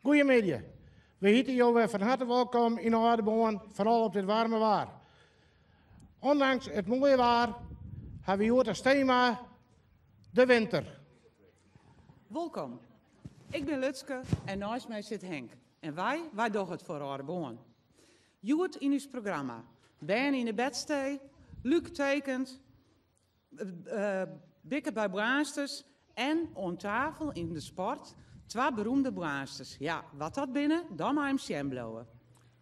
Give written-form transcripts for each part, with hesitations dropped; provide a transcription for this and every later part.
Goeiemiddei. We hite jo wer fan harte wolkom yn Aldeboarn, foaral op dit waarme waar. Ondanks it moaie waar ha we hjoed as tema de winter. Wolkom. Ik bin Lutske en neist my sit Henk. En wy, wy dogge it foar Aldeboarn. Hjoed yn ús programma, bern yn 'e bedstee, Luc tekent, Bikke by Boarnsters en oan tafel yn de sport twa beroemde Boarnsters. Ja, wat dat binne, dan mei him sjen bliuwe.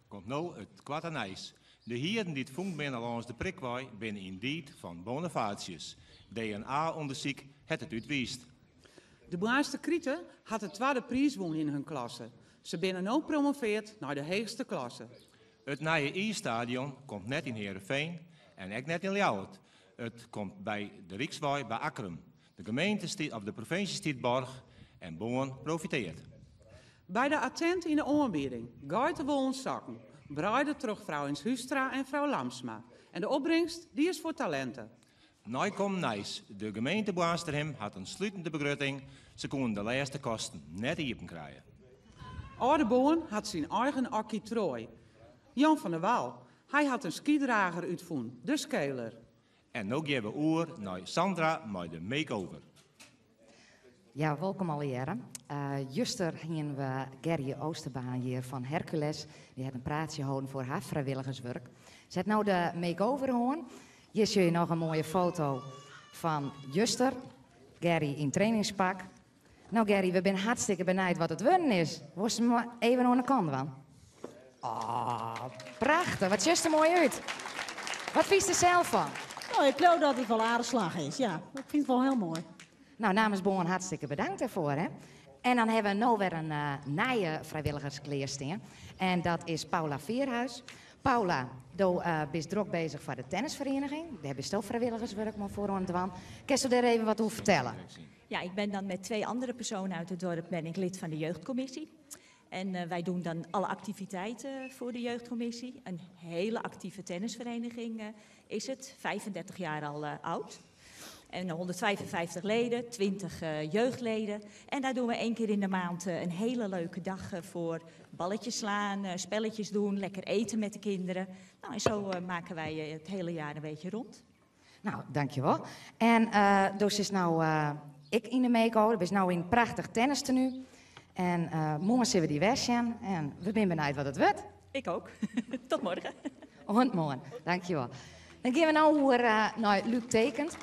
Komt no it koarte nijs. De hierren dy't fûn binne lâns de Prikwei binne yndied fan Bonifatius. DNA-ûndersyk hat it útwiisd. De Boarnster Krite hat de twadde priis wûn yn hun klasse. Se binne no promoveard nei de heechste klasse. It nije iisstadion komt net yn Heerenveen en ek net yn Ljouwert. It komt by de Rykswei by Akkrum. De gemeente stiet, of de provinsje stiet borch en Boarn profiteart. By de attent yn de oanbieding, geitewollen sokken, breide troch frou Huistra en frou Lamsma. En de opbringst, dy is foar Talente. Neikommen nijs, de gemeente Boarnsterhim hat in slutende begrutting, se koenen de lêste kosten net iepen krije. Aldeboarn hat syn eigen octrooi. Jan van der Wal, hy hat in skydrager útfûn, de Skeeler. En no gean we oer nei Sandra mei de make-over. Ja, wolkom allegearre. Juster hienen we Gerrie Oosterbaan hjir fan Hercules. Dy hat in praatsje holden foar har frijwilligerswurk. Se hat no de make-over oan. Hjir sjogge je noch in moaie foto fan juster. Gerrie yn trainingspak. No Gerrie, we binne hartstikke benijd wat it wurden is. Wolst him even oan de kant dwaan? Oh, prachtich. Wat sjochst der moai út. Wat fynst der sels fan? No, ik leau dat it wol aardich slagge is. Ja, ik fyn it wol hiel moai. No, namens Boarn hartstikke bedankt dêrfoar. Hè. En dan hawwe we no wer in nije frijwilligers klearstean. En dat is Paula Veerhuis. Paula, do bist drok bezich foar de tennisferieniging. Dêr bisto frijwilligerswurk mei foar oan it dwaan. Kinsto dêr even wat oer fertelle? Ja, ik ben dan met twee andere personen uit het dorp ben ik lid van de jeugdcommissie. En uh, wij doen dan alle activiteiten voor de jeugdcommissie. Een hele actieve tennisvereniging uh, is het, 35 jaar al uh, oud. En 155 leden, 20 jeugdleden. En daar doen we één keer in de maand een hele leuke dag voor balletjes slaan, spelletjes doen, lekker eten met de kinderen. Nou, en zo maken wij het hele jaar een beetje rond. No, dankjewol. En do sitst no ek yn de make-over. Bist no yn prachtich tennistenu. En moarn sille we dy wer sjen. En we binne benijd wat it wurdt. Ik ook. Tot morgen. Oant moarn. Dankjewol. Dan gean we no oer nei Luc Tekent.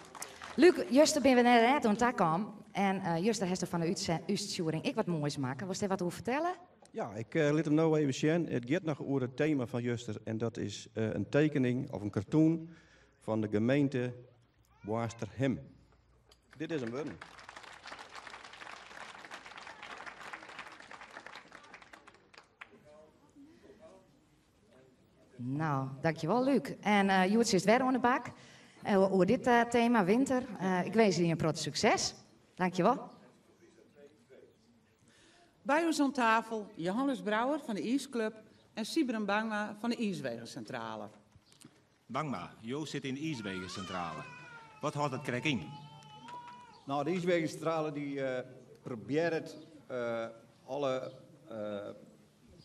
Luc, juster binne we net oan ta kaam. En juster hast fan de útstjoering ek wat moais makke. Wolst dêr wat oer fertelle? Ja, ik lit him no even sjen. It giet noch oer it tema fan juster. En dat is in tekening of in cartoon fan de gemeente Boarnsterhim. Dit is him wurden. No, dankjewol Luc. En uh, hjoed sitst wer oan de bak uh, oer dit uh, tema, winter. Ik winskje dy in protte sukses. Dankjewol. By ús oan tafel Johannes Brouwer fan de IIsklub en Sybren Bangma fan de IIswegensintrale. Bangma, jo sitte yn de IIswegensintrale. Wat hâldt dat krekt yn? No, de IIswegensintrale dy probearret alle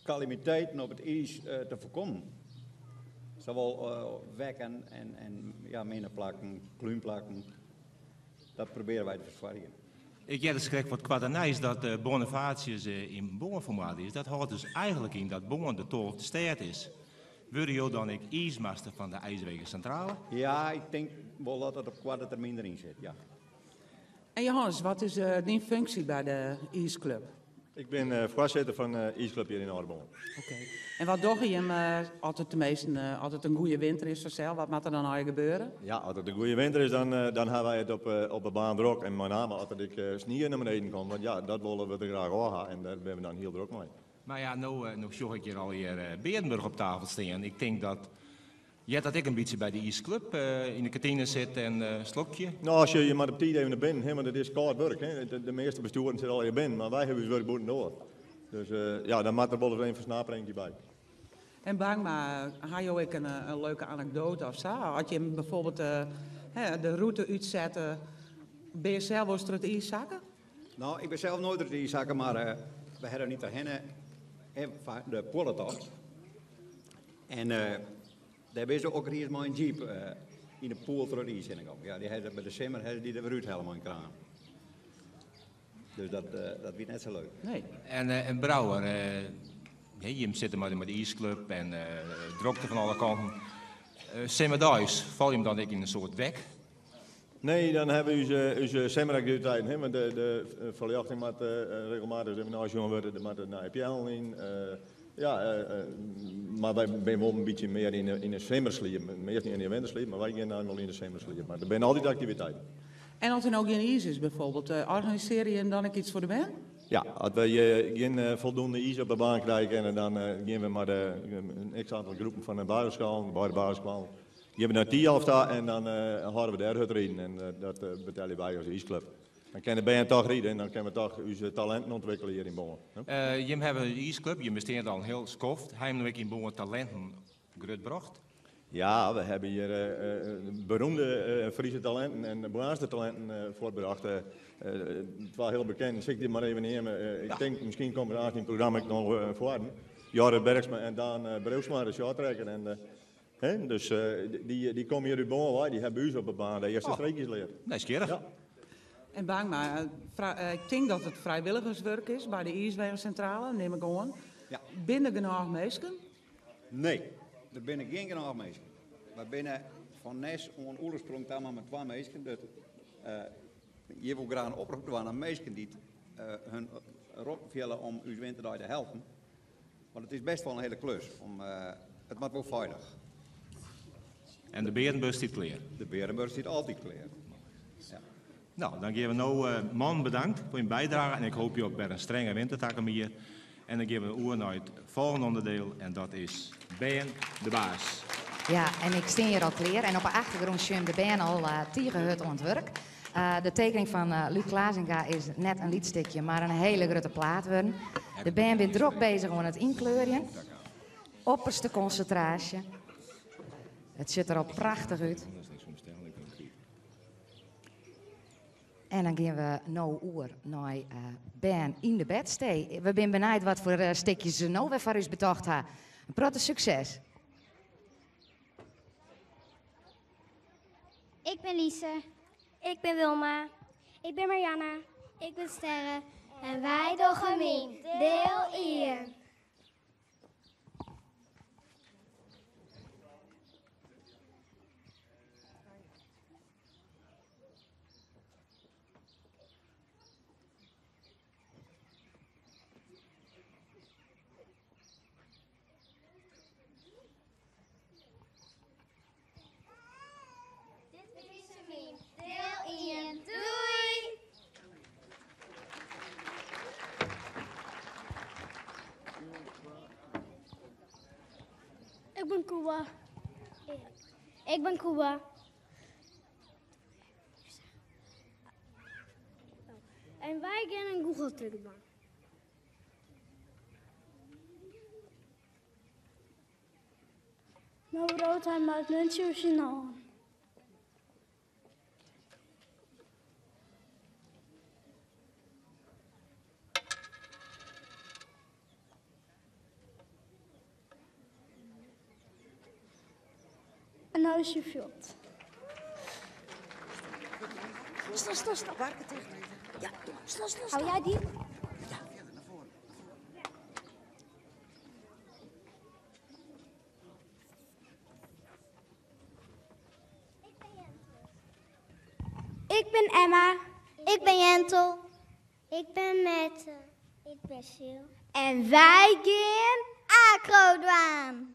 kalamiteiten op it iis te foarkommen. Sawol wekken en ja, minne plakken, klúnplakken. Dat probearje wy te fersoargjen. Ik hearde sakrekt foar it koarte nijs dat Bonifatius yn Boarn fermoarde is. Dat hâldt dus eigentlik yn dat Boarn de tolfde stêd is. Wurde jo dan ek iismaster fan de IIswegensintrale? Ja, ik tink wol dat dat op koarte termyn deryn sit, ja. En Johannes, wat is dyn funksje by de iisklub? Ik bin foarsitter fan de iisklub hjir yn Aldeboarn. Oké. En wat dogge jimme as it teminsten, as it in goede winter is fansels, wat moat der dan allegear gebeure? Ja, as it in goede winter is, dan, dan ha wy it op, op de baan drok. En mei name as der ek snie nei beneden komt, want ja, dat wolle we der graach ôf ha en dêr binne we dan hiel drok mei. Mar ja, no, no sjoch ik hjir allegear Bearenburch op tafel stean. Ik tink dat heart dat ek in bytsje by de iisklub yn de kantine sit en slokje? No, sjoch, je moatte op tiid even nei binnen, hè, want it is kâld wurk. Hè. De, de measte bestjoeren sitte allegear binnen, mar wy hawwe ús wurk bûtendoar. Dus ja, dan moat der wolris even fersnaperinkje by. En Bangma, ha jo ek in, in leuke anekdoate of sa? As jim bijvoorbeeld de rûte útsette, binne je sels wolris troch it iis sakke? No, ik bin sels noait troch it iis sakke, mar we hawwe Anita Henne. De Puolletocht. En dêr binne se ek ris mei in jeep yn de poel troch it iis hinne gien. Ja, dy ha by de simmer ha dy der wer úthelle mei in kraan. Dus dat, dat wie net sa leuk. Nee. En, en Brouwer, jim sitte mei de iisklup en drokte fan alle kanten. Simmerdeis, fal jim dan ek yn in soart wek? Nee, dan ha we ús simmeraktiviteiten. Hè, want de ferljochting moat regelmatich even neisjoen wurde, der moatte nije peallen yn. Ja, mar wy binne wol in bytsje mear yn de simmersliep. Meast yn de wintersliep, mar wy gean dan wol yn de simmersliep. Mar der binne altyd aktiviteiten. En as der no gjin iis is bijvoorbeeld, organisearje jim dan ek yts foar de bern? Ja, as wy gjin foldoende iis op de baan krije kinne, dan gean we mei de in x-oantal groepen fan de basisskoallen, beide basisskoallen, gean we nei Thialf ta en dan hâlde we dêr hurdriden en dat betelje wy as iisklup. Dan kinne de bern toch ride en dan kinne we toch ús talinten ûntwikkelje hjir yn Boarn. Jim hawwe in iisklup, jim besteane al in hiel skoft. Ha jim no ek yn Boarn talinten grutbrocht? Ja, we hawwe hjir beroemde Friese talinten en Boarnster talinten fuortbrocht. Twa hiel bekenden, sil ik dy mar even neame. Ik tink, miskien komt it aanst yn it programma ek noch foaren. Jorrit Bergsma en Daan Breeuwsma, de shorttracker. En, hè, dus dy komme hjir út Boarn wei, dy hawwe by ús op de baan de earste streekjes leard. Nijsgjirrich. Ja. En Bangma, ik tink dat it frijwilligerswurk is by de iiswegensintrale, nim ik oan. Ja. Binne der genôch minsken? Nee, der binne gjin genôch minsken. Wy binne fan Nes oan Oelensprong ta mar mei twa minsken. Dat, hjir wol graach in oprop dwaan aan minsken dy't hun roppen fiele om ús winterdei te helpen. Want it is best wol in hiele klus. Om, it moat wol feilich. En de bearenbus stiet klear? De bearenbus stiet altyd klear. Ja. No, dan gean we no, mannen bedankt foar jim bydrage en ik hoopje op wer in strenge winter takom jier. En dan gean we oer nei it folgjende onderdeel en dat is Bern de Baas. Ja, en ik stean hjir al klear en op 'e achtergrûn sjogge de bern al tige hurd oan it wurk. De tekening fan Luc Klazinga is net in lyts stikje, mar in hiele grutte plaat wurden. De bern binne drok bezich oan it ynkleurjen. Opperste konsintraasje. It sjocht der al prachtich út. En dan gean we no oer nei bern yn de bedstee. We binne benijd wat foar stikjes se no wer foar ús betocht ha. In protte sukses. Ik bin Lise. Ik bin Wilma. Ik bin Marianne. Ik bin Sterre. En wy dogge myn diel ien. Dit is myn diel ien. Doei! Ik bin Kuba. Ik bin Kuba. En wy gean in gûcheltrúk dwaan. No rolt hy mei it muntsje oer syn hân. En no is hy fuort. Stop, stop, stop. Ja, stop, stop, stop. Hou jij die? Ja. Ik ben Emma. Ik ben Jentel. Ik ben Mette. Ik ben Sil. En wy gean acro dwaan.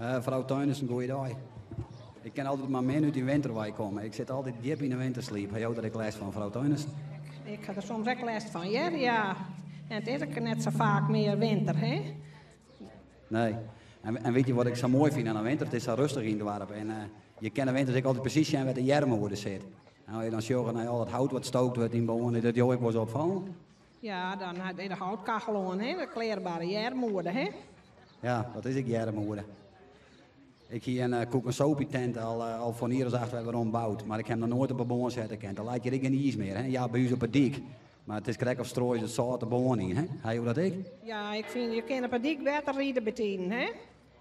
Frou Teunissen, goeiedei. Ik kin altyd mar min út dy winter wei komme. Ik sit altyd djip yn de wintersliep. Ha jo der ek lêst fan, frou Teunissen? Ik ha der soms ek lêst fan, hear. Ja. En it is ek net sa faak mear winter, hè? Nee. En witte je wat ik sa moai fyn oan de winter? It is sa rêstich yn it doarp. En je kinne de winters ek altyd presys sjen wêr't de earmoede sit. En as je dan sjogge nei al dat hout wat stookt wurdt yn Boarn, is dat jo ek wolris opfallen? Ja, dan hat de houtkachel oan, hè? De klearbare earmoede, hè? Ja, dat is ek earmoede. Ik hie in koek en sopie tent al, al foar in jier as acht wer werom boud, mar ik ha 'm noch noait op 'e bân sette kind. Der leit hjir ek gjin iis mear, hè? Ja, by ús op 'e dyk. Mar it is krekt of stroaie se it sâlt de bân yn, hè? Ha jo dat ek? Ja, ik fyn je kinne op 'e dyk better ride bytiden, hè?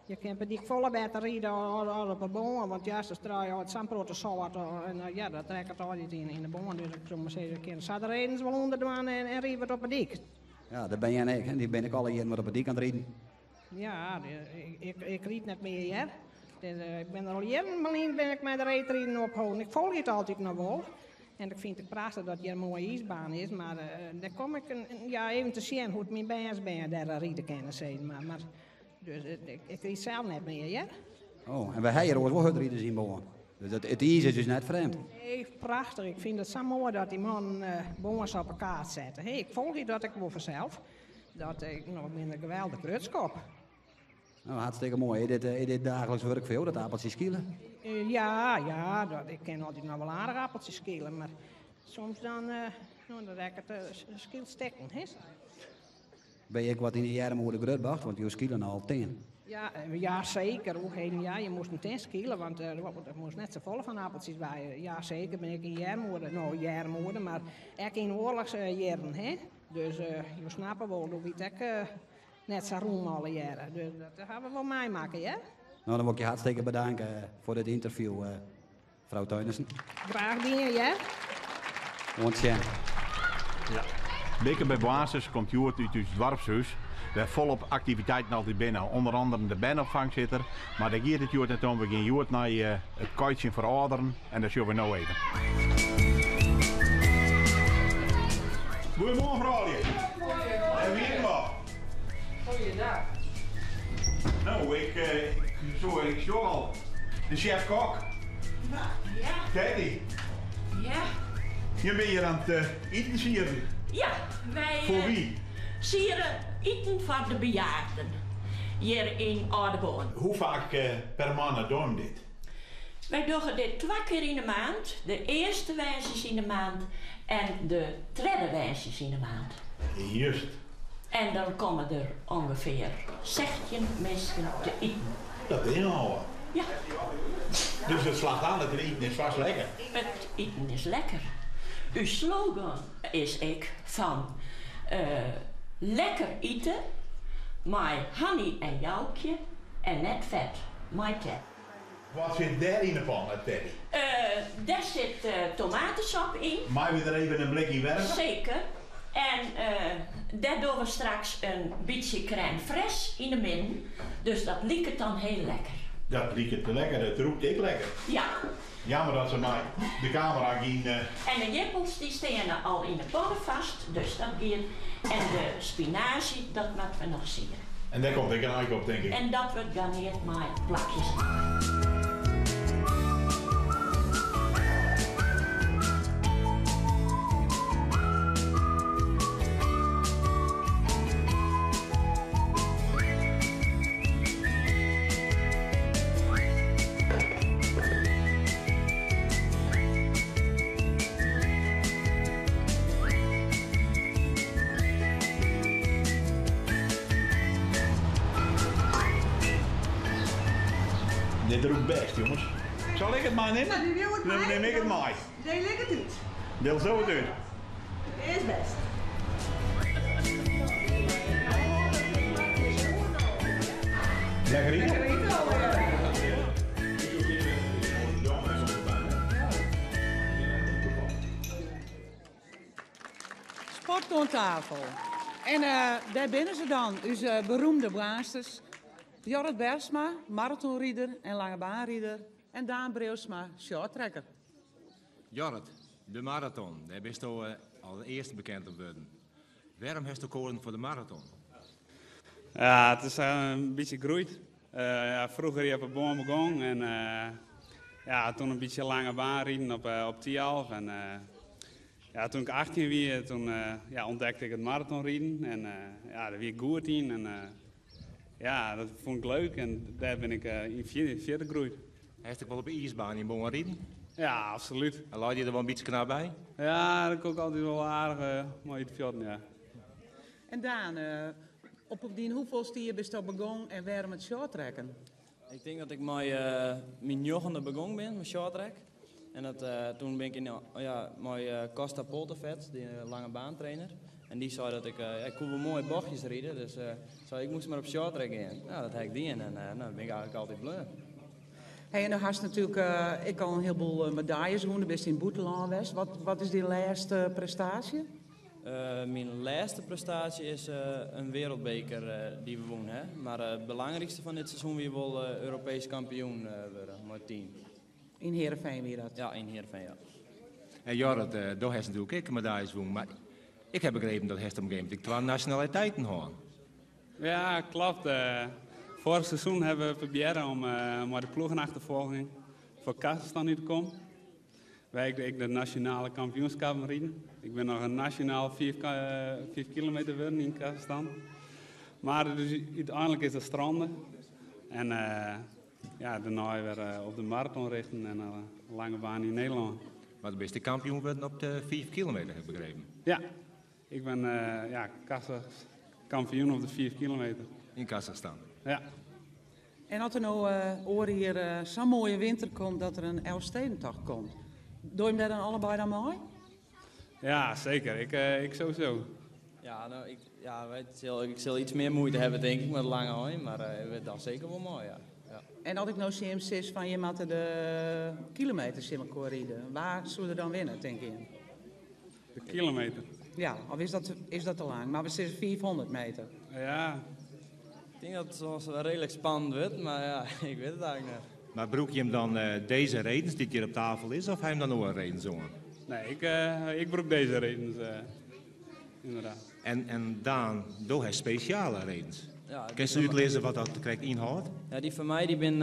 Je kinne op 'e dyk folle better ride as op 'e bân, want ja, se struie altyd sa'n protte sâlt en ja, dat rekket altyd yn de bân. Dus ik soe mar sizze, ik kin sa de redens wol ûnder dwaan en ryd wat op 'e dyk. Ja, dêr bin jen ek, hè? Dy bin ik alle jierren wat op 'e dyk oan it riden. Ja, ik ryd net mear hear. Ik bin der al jierren lyn bin ik mei de reedriden opholden. Ik folgje it altyd noch wol. En ik fyn it prachtich dat hjir in moaie iisbaan is, mar dêr kom ik ja, even te sjen hoe't myn bernsbern dêr ride kinne, sis mar. Mar dus ik ryd sels net mear hear. Oh, en wy ha hjir oars wol hurdriders yn Boarn. Dus it iis is ús net frjemd. Nee, prachtich. Ik fyn it sa moai dat dy mannen Boarn sa op 'e kaart sette. Hey, ik folgje dat ek wol fansels. Dat ik no bin der geweldich grutsk op. Nou, hartstikke moai. Is dit, is dit daagliks wurk foar jo, dat appeltsje skilen? Ja, ja, dat, ik kin altyd noch wol aardich appeltsjes skile, mar soms dan, no, dan rekket de skyl stikken, hè. Ben je ek wat yn de earmoede grutbrocht, want jo skilen al tin. Ja, ja seker. Oe heden, ja, je moasten tin skile, want der moast net safolle fan appeltsjes by. Ja, seker bin ik yn earmoede, no earmoede, mar ek yn oarlochsjierren, hè. Dus jo snappe wol, doe wie it ek net sa rûm allegearre. Dus dat hawwe we wol meimakke, hear. No, dan wol ik je hartstikke bedanke foar dit ynterview, frou Teunissen. Graach dien, hear. Oant sjen. Ja. Bikke by Boarnsters komt hjoed út ús doarpshús, wêr folop aktiviteiten altyd binne. Under anderen de bernopfang sit der, mar dêr giet it hjoed net om. We gean hjoed nei it keitsjen foar âlderen en dat sjogge we no even. Goeiemoarn froulju. Dêr wiene we. Goeiedag. No, ik, soe, ik sjoch al de chef-kok. Ja. Teddy. Ja. Je binne hjir oan it iten sieren. Ja, wy Foar wie? siere iten foar de bejaarden hjir yn Aldeboarn. Hoe faak per moanne dogge jim dit? Wy dogge dit twa kear yn 'e maand, de earste woansdeis yn 'e maand en de tredde woansdeis yn 'e maand. Just. En dan komme der ûngefear 16 minsken te iten. Dat is nochal wat. Ja. Dus it slacht oan, it iten is fêst lekker. It iten is lekker. Us slogan is ek fan lekker ite mei Hanny en Joukje en net fet mei Ted. Wat sit dêr yn de panne, Teddy? Dêr sit tomatesop yn. Meie we der even in blik yn werpe? Seker. En dêr dogge we straks in bytsje crème fraîche yn de midden, dus dat liket dan hiel lekker. Dat liket lekker, it rûkt ek lekker. Ja. Jammer dat se mei de kamera gjin. En de jirpels dy steane al yn de panne fast, dus dat giet. En de spinazie, dat moatte we noch siere. En dêr komt ek in aike op, tink ik. En dat wurdt garneard mei plakjes aai. Dit rûkt bêst, jonges. Sil ik it meinimme? Dan nim ik it mei. Dêr lik it út. Deel zo it út. Is bêst. Lekker ite. Lekker ite allegear. Sport oan tafel. En dêr binne se dan, ús beroemde Boarnsters. Jorrit Bergsma, maratonrider en langebaanrider. En Daan Breeuwsma, shorttracker. Jorrit, de maraton, dêr bisto al earste bekend om wurden. Wêrom hasto keazen foar de maraton? Ja, it is in bytsje groeid. Ja, froeger hjir op 'e Boarn begûn en ja, toen in bytsje lange baan riden op Thialf. En ja, toen ik 18 wie, toen ja, ûntdekte ik it maratonriden en ja, dêr wie ik goed yn. En ja, dat fûn ik leuk en dêr bin ik yn fierder groeid. Hast ek wol op de iisbaan yn Boarn riden? Ja, absolút. En lei dy der wol in bytsje knap by? Ja, dat koe ik altyd wol aardich mei út de fuotten, ja. En Daan, op dyn hoefolste jier bisto begûn en wêrom it shorttracken? Ik tink dat ik mei myn njoggende begûn bin mei shorttrack. En dat, toen bin ik yn, ja, mei Costa Poltavets, dy lange baantrainer. En dy sei dat ik, ja, ik koe wol moaie bochtjes ride, dus sei ik moast mar op shorttrack gean. Nou, dat ha ik dien en no, dêr bin ik eigentlik altyd bleaun. Hey, en do hast natuerlik ek al in hielboel medaljes wûn, do bist yn it bûtenlân west. Wat, wat is dyn lêste prestaasje? Myn lêste prestaasje is in wereldbeker dy't we wûn ha. Mar it belangrykste fan dit seizoen wie wol Europeesk kampioen wurde mei it team. Yn Heerenveen wie dat? Ja, yn Heerenveen, ja. En Jorrit, do hast natuerlik ek medaljes wûn, mar ik ha begrepen dat hast op in gegeven momint ek twa nasjonaliteiten hân. Ja, klopt. Foarich seizoen hawwe we probearre om mei de ploegenachterfolging foar Kazachstan út te kommen. Wy ek de nasjonale kampioenskappen riden. Ik bin noch in nasjonaal 5 kilometer wurden yn Kazachstan. Mar dus úteinlik is dat strande. En ja, dêrnei wer op de maraton richten en in lange baan yn Nederlân. Mar do bist ek kampioen wurden op de 5 kilometer, ha ik begrepen? Ja, ik bin ja, Kazachs kampioen op de 5 kilometer. Yn Kazachstan? Ja. En as der no oar jier sa'n moaie winter komt dat der in Elfstedentocht komt, dogge jim dêr dan allebeide dan mei? Ja, seker. Ik, ik sowieso. Ja, no, ik, ja, wy, sil, ik sil iets mear muoite hawwe tink ik mei de lange ein, mar we dogge seker wol mei, ja. Ja. En as ik no tsjin jim sis fan jim moatte de kilometers tsjin elkoar ride, wa soe der dan winne, tinke jim? De kilometer. Ja, of is dat, is dat te lang? Mar we sizze 500 meter. Ja. Ik tink dat it soms wol reedlik spannend wurdt, mar ja, ik wit it eigentlik net. Mar brûke jim dan dizze redens dy't hjir op tafel is, of ha jim dan oare redens oan? Nee, ik, ik brûk dizze redens, ynderdaad. En, en Daan, do hast spesjale redens. Ja, Kinst útlizze wat dat krekt ynhâldt? Ja, dy fan my dy bin,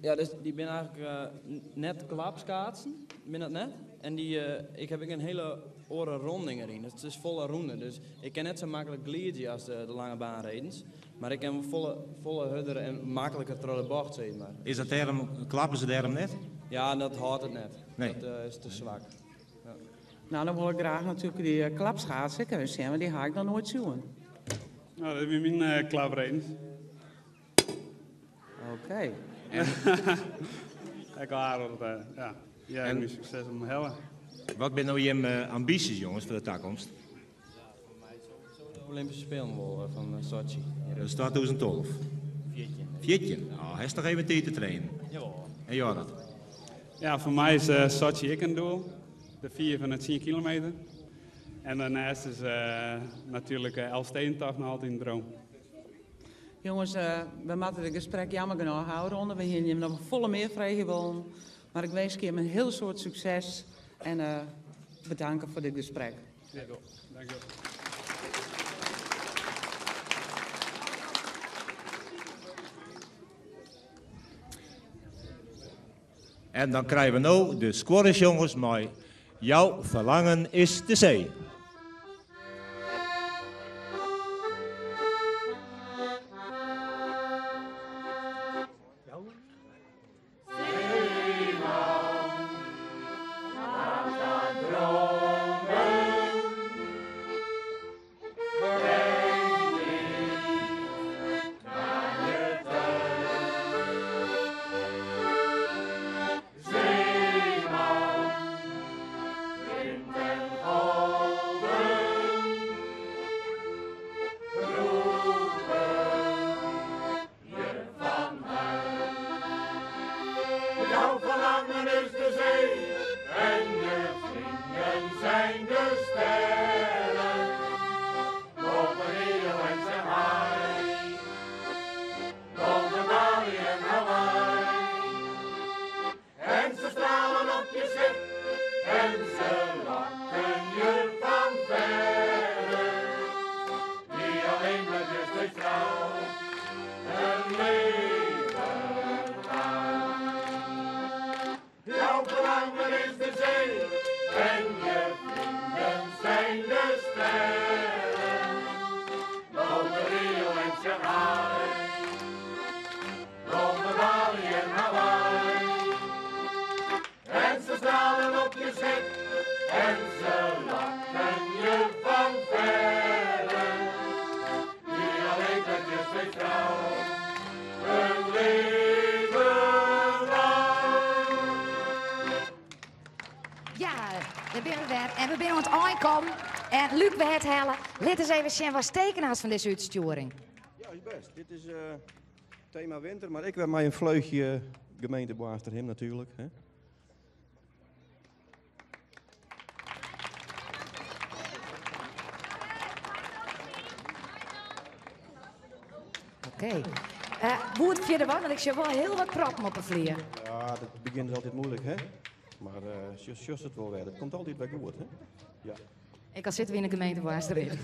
ja, dus dy bin eigentlik net klapskaatsen, bin dat net. En dy, ik ha ek in hiele oare ronding deryn. It is folle rûner, dus ik kin net sa maklik gliidzje as de lange baanredens. Mar ik kin wol folle, folle hurder en makliker troch de bocht, sis mar. Is dat dêrom, klappe se dêrom net? Ja, dat hâldt it net. Nee. Dat is te swak. Ja. Nou, dan wol ik graach natuerlik dy klapschaatsen ek even sjen, want dy ha ik noch noait sjoen. Nou, dat binne myn klapredens. Oké. Ek al aardich, ja. Ja, En- myn sukses om helle. Wat binne no jim ambysjes, jonges, foar de takomst? De Olympyske Spelen wol fan Sotsji. Dat is 2012. 14. 14? Oh, hast noch even tiid te trainen. Jawol. En Jorrit? Ja, foar my is Sotsji ek in doel. De 5 en de 10 kilometer. En dêrneist is natuerlik Elfstedentocht noch altyd in droom. Jonges, we moatte it gesprek jammer genôch ôfrûne. We hiene jim noch folle mear freegje wollen. Mar ik winskje jim in hiel soad sukses en bedanke foar dit gesprek. Ja, dank je. En dan krije we no de Skuorresjongers mei Jouw verlangen is de zee. binne we wer en we binne oan it ein kommen. En Luc, we het helle. Lit eens even sjen wat tekenaars fan dizze útstjoering. Ja, is best. Dit is eh, thema winter, mar ek wer mei in fleuchje gemeente Boarnsterhim natuerlik. Hè? Oké. Uh, hoe it fierder wat, want ik sjoch wol hiel wat proppen op de flier. Ja, dat begjint is altyd muoilik, hè? Mar uh, sjochst it wol wer. It komt altyd wer goed, hè? Ja. Ek al sitte we yn de gemeente Boarnsterhim.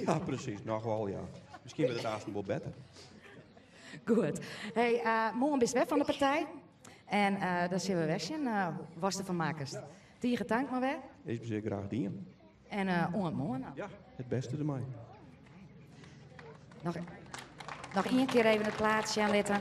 ja, presys. Noch wol, ja. Miskien wurdt it aansten wol better. Goed. Hey, uh, moarn bist wer fan de partij. En uh, dan sille we wer sjen uh, watst derfan makkest. Tige tank mar wer. Is zeer graach dien. En uh, oant moarn. Ja, it bêste dermei. Noch, noch ien kear even it plaatsje sjen litte.